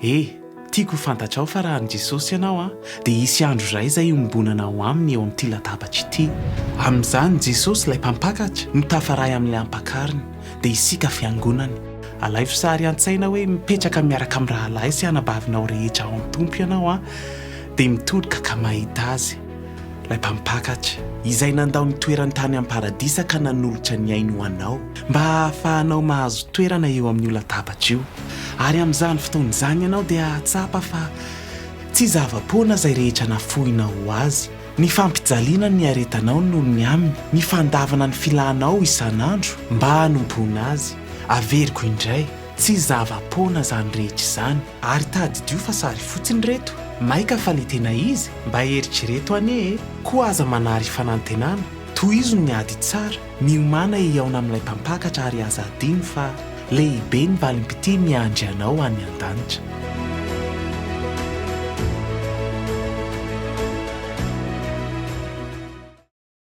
E! Tiako ho fantatrao fa raha an'i Jesosy ianao an, dia hisy andro iray izay hiombonanao Aminy eo amin'ity latabatra ity. Amin'izany, Jesosy, ilay Mpampakatra, no tafaray amin'ilay Ampakariny, dia isika Fiangonany. Alaivo sary an-tsaina hoe mipetraka miaraka amin'ny rahalahy sy anabavinao rehetra ao amin'ny Tompo ianao an, dia mitodika ka mahita Azy. Ilay Mpampakatra, izay nandao ny toerany tany am-paradisa ka nanolotra ny ainy ho anao, mba hahafahanao mahazo toerana eo amin'io latabatra io. Ary amin'izany fotoana izany ianao dia hahatsapa fa tsy zava-poana izay rehetra nafoinao ho Azy, ny fampijaliana niaretanao noho ny Aminy, ny fandavana ny filanao isan'andro mba hanompoana Azy. Averiko indray, tsy zava-poana izany rehetra izany. Ary tadidio fa sary fotsiny ireto, maika fa le tena izy, mba eritrereto anie e! Koa aza manary fanantenana, tohizo ny ady tsara, miomàna hihaona amin'ilay mpampakatra ary aza adino fa lehibe ny valim-pitia miandry anao any an-danitra.